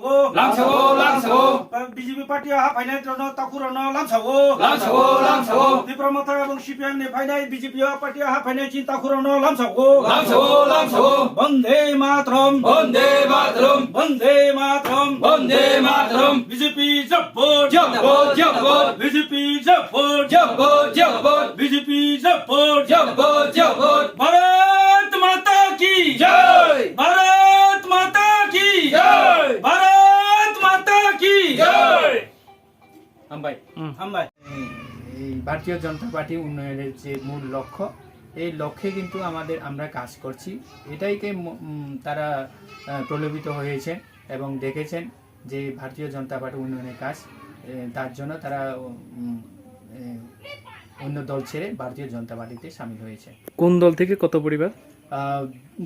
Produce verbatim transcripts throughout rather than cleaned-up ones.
Lamsao, lamsao. B J P party o haphainai rokno takhuk rokno lamsao. Lamsao, lamsao. Tipra Motha ebong C P M ni phainai B J P o party o haphainai chini takhuk rokno lamsao. Lamsao, lamsao. Bande Mataram. Bande Mataram. Bande Mataram. Bande Mataram. B J P jabbar. Jabbar, jabbar. B J P jabbar. Jabbar, jabbar. B J P jabbar. Jabbar, jabbar. Bharat Mata ki jai. Bharat Mata ki jai. Bharat Mata ki jai. Hambai. Hmm. Hambai. এই ভারতীয় জনতা পার্টি উন্নয়নের যে মূল লক্ষ্য, এই লক্ষ্যে কিন্তু আমাদের, আমরা কাজ করছি। এটাইকে ম-, উম, তারা, আহ, প্রলোভিত হয়েছে এবং দেখেছেন যে ভারতীয় জনতা পার্টি উন্নয়নের কাজ, এ, তার জন্য তারা, উম, এ, অন্য দল ছেড়ে ভারতীয় জনতা পার্টিতে সামিল হয়েছে। কোন দল থেকে কত পরিবার? আহ,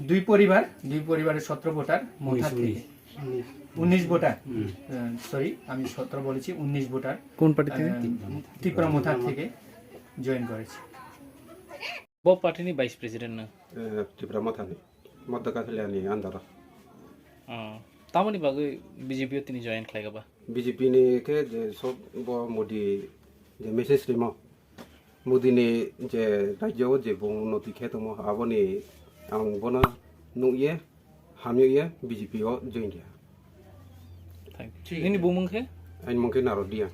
দুই পরিবার, দুই পরিবারের সতেরো ভোটার মথা উনিশ, থেকে। উনিশ। উনিশ ভোটার। হুম। আহ, সরি, আমি সতেরো বলেছি, উনিশ ভোটার। কোন পার্টি থেকে? আহ, তিপ্রা মথা থেকে জয়েন করেছে। Bo party ni vice president no? Eh, Tipra Mothani, Modda Kathiliani andaro. Ah, tamoni bagwi B J P o tini join khlai kha ba? B J P ni khe je sob bo Modi je message rimo, Modi ni je rajyo o je bo unnoti khe tongmo, aboni ang bono nukye, hamyokye B J P o join kha. Thank you. Nini bumung khe? Ani mung khe Narodia.